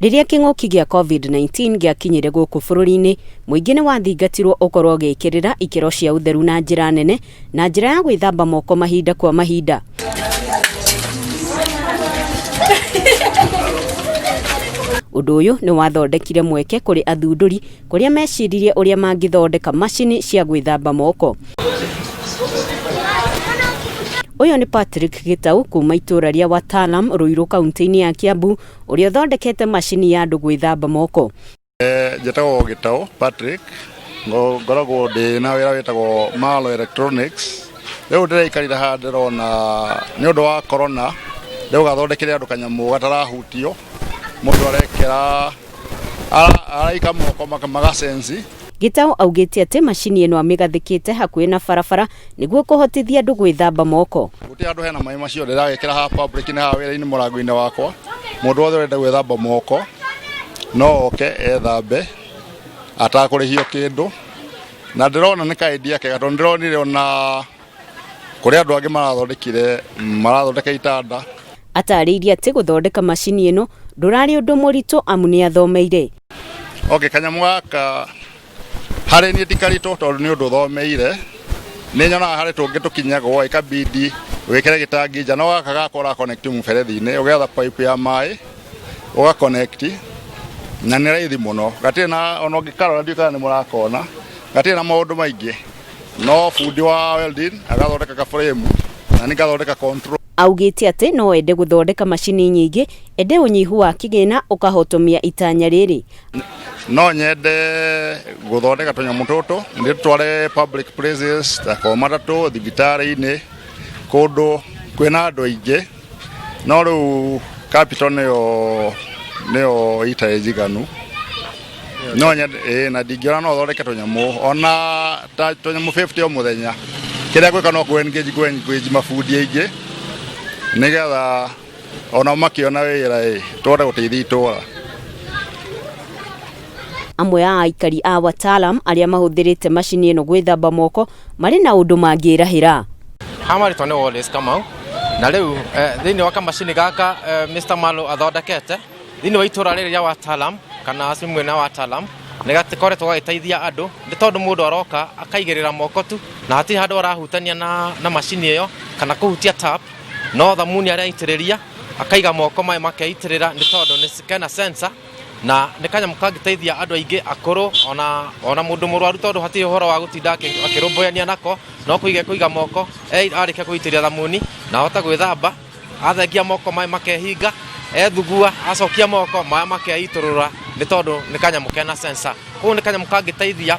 Rĩrĩa kĩng'ũki gĩa Covid-19 gĩakinyire gũkũ bũrũri-inĩ, mũingĩ nĩ wathingatirwo ũkorwo ũgĩkĩrĩra ikĩro cia ũtheru na njĩra nene na njĩra ya gwĩthamba moko mahinda kwa mahinda. Ũndũ ũyũ nĩ wathondekire mweke kũrĩ athundũri kũrĩa meciririe ũrĩa mangĩthondeka macini cia gwĩthamba moko. Ũyũ nĩ Patrick Gĩtau kuma itũũra rĩa Watalam, Ruiru kaunti-inĩ ya Kiambu, ũrĩa ũthondekete macini ya andũ gwĩthamba moko. Njĩtagwo Gĩtaũ Patrick, ngoragwo ndĩ na wĩra wĩtagwo Malo Electronics. Rĩu ndĩraikarire haha ndĩrona nĩ ũndũ wa corona, rĩu gathondekire andũ kanyamũ gatarahutio, mũndũ arekĩra araika moko magacenci. Gĩtaũ augĩte atĩ macini ĩno amĩgathĩkĩte hakuhĩ na barabara nĩguo kũhotithia andũ gwĩthamba moko. Gũtirĩ handũ hena maĩ macio ndĩragĩkĩra haha public nĩ haha wĩra-inĩ mũrango-inĩ wakwa. Mũndũ wothe ũrenda gwĩthamba moko no oke ethambe atakũrĩhio kĩndũ. Na ndĩrona nĩ ka idea kega tondũ ndĩronire ona kũrĩ andũ angĩ marathondekire marathondeka itanda. Atarĩirie atĩ gũthondeka macini ĩno ndũrarĩ ũndũ mũritũ amu nĩ athomeire. Okay, kanyamũ gaka harĩ niĩ ti karitũ tondũ nĩ ũndũ thomeire. Nĩ nyonaga harĩ tũngĩ tũkinyagwo ĩkabidi wĩkĩre gĩtangi nja, no gaka gakwa ũra connect mũberethi-inĩ ũgetha pipe ya maĩ ũga connect na nĩ raithi mũno. Gatirĩ na ona ũngĩkarora ndiũĩ kana nĩ mũrakona, gatirĩ na maũndũ maingĩ. No bundi wa welding agathondeka ka frame na niĩ ngathondeka control. Augĩte atĩ no ende gũthondeka macini nyingĩ ĩndĩ ũnyihu wa kĩgĩna ũkahotomia itanya rĩrĩ. No nyende gũthondeka tũnyamũ tũtũ ndĩtware public places ta kwa matatũ, thibitarĩ-inĩ, kũndũ kwĩna andũ aingĩ, no rĩu capital nĩyo nĩyo itarĩ njiganu. No nyende ĩĩ na ndingĩona no thondeke tũnyamũ ona ta tũnyamũ 50 o mũthenya. Kĩrĩa ngwĩka no kũ engage kũ engage mabundi aingĩ nĩgetha onao makĩona wĩra ĩ tũhote gũteithia itũra. Amwe a aikari a Watalam arĩa mahũthĩrĩte macini ĩno gwĩthamba moko marĩ na ũndũ mangĩrahĩra. Haha marĩtwa nĩ Wallace Kamau na rĩu thĩinĩ wa kamacini gaka Mr Malo athondekete thĩinĩ wa itũra rĩrĩ rĩa Watalam kana mwena wa Watalam nĩ gakoretwo gagĩteithia andũ nĩ tondũ mũndũ aroka akaigĩrĩra moko tu na hatirĩ handũ arahutania na macini ĩyo kana kũhutia tap no thamuni areitĩrĩria akaiga moko maĩ makeitĩrĩra nĩ tondũ nĩ kena sensor na nĩ kanyamũ kangĩteithia andũ aingĩ akũrũ ona mũndũ mũrwaru tondũ hatirĩ ũhoro wa gũtinda akĩrũmbũyania nako no kũiga kũiga moko arĩkia kũitĩrĩria thamuni na ahote gwĩthamba athengia moko maĩ makehinga ethugua acokia moko maĩ makeitũrũra nĩ tondũ nĩ kanyamũ kena sensor. Koguo nĩ kanyamũ kangĩteithia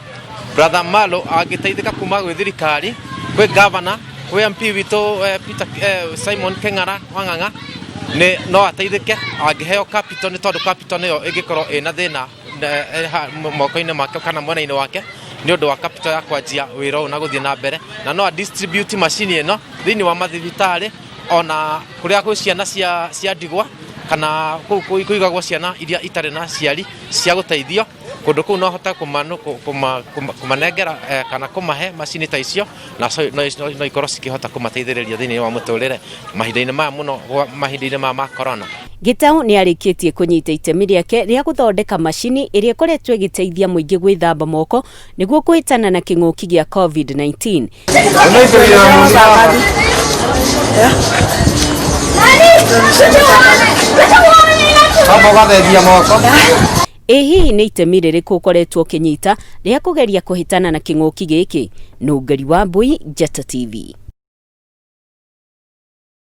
brother Malo angĩteithĩka kuma gwĩ thirikari kwĩ governor kwĩ MP witũ Peter Simon Keng'ara Wang'ang'a nĩ no ateithĩke angĩheo capital nĩ tondũ capital nĩyo ĩngĩkorwo ĩna thĩna moko-inĩ make kana mwena-inĩ wake nĩ ũndũ wa capital ya kwanjia wĩra ũyũ na gũthiĩ na mbere na no a distribute macini ĩno thĩinĩ wa mathibitarĩ ona kũrĩa gwĩ ciana cia ndigwa kana kũu kũigagwo ciana iria itarĩ na aciari cia gũteithio kũndũ kũu no hote kũmanengera kana kũmahe macini ta icio na no ikorwo cikĩhota kũmateithĩrĩria thĩinĩ wa mũtũrĩre mahinda-inĩ maya mũno mahinda-inĩ maya ma corona. Gĩtaũ nĩ arĩkĩtie kũnyita itemi rĩake rĩa gũthondeka macini ĩrĩa ĩkoretwo ĩgĩteithia mũingĩ gwĩthamba moko nĩguo kũhĩtana na kĩng'ũki gĩa COVID-19. Ĩ hihi nĩ itemi rĩrĩkũ ũkoretwo ũkĩnyita rĩa kũgeria kũhĩtana na kĩng'ũki gĩkĩ? Nũngeri Wambui, Njata TV.